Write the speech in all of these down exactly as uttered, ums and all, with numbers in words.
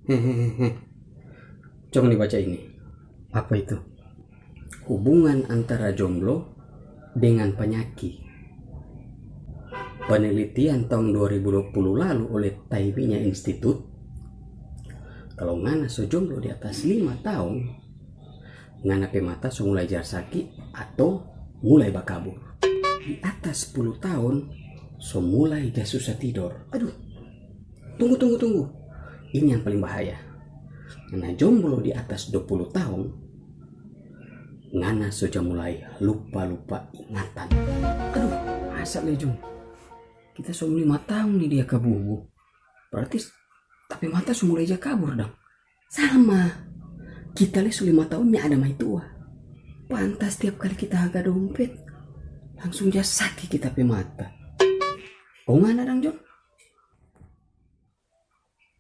Hehehe. Coba nih baca ini. Apa itu? Hubungan antara jomblo dengan panyaki. Penelitian tahun dua ribu dua puluh lalu oleh Taiminya Institute, kalau ngana so jomblo di atas lima tahun, ngana pe mata so mulai ja saki atau mulai bakabur. Di atas sepuluh tahun, so mulai ja susah tidor. Aduh, tunggu, tunggu, tunggu. Ini yang paling bahaya. Ngana jomblo di atas dua puluh tahun, ngana so ja mulai lupa-lupa ingatan. Aduh, masa le, Jung? Kita so lima tahun nih dia kabubu. Berarti s-, tapi mata so mulai ja kabur dang. Sama. Kita le so lima tahun nya ada maitua. Pantas tiap kali kita haga dompet, langsung ja saki kita pe mata. Kong ngana dang, Jung?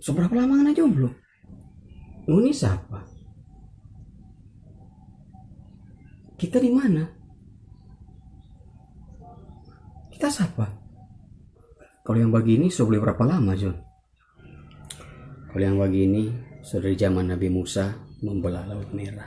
So berapa lama ngana jomblo? Ngoni sapa? Kita di mana? Kita sapa? Kalau yang bagini so bole berapa lama, Jon? Kalau yang bagini, so dari zaman Nabi Musa membelah Laut Merah.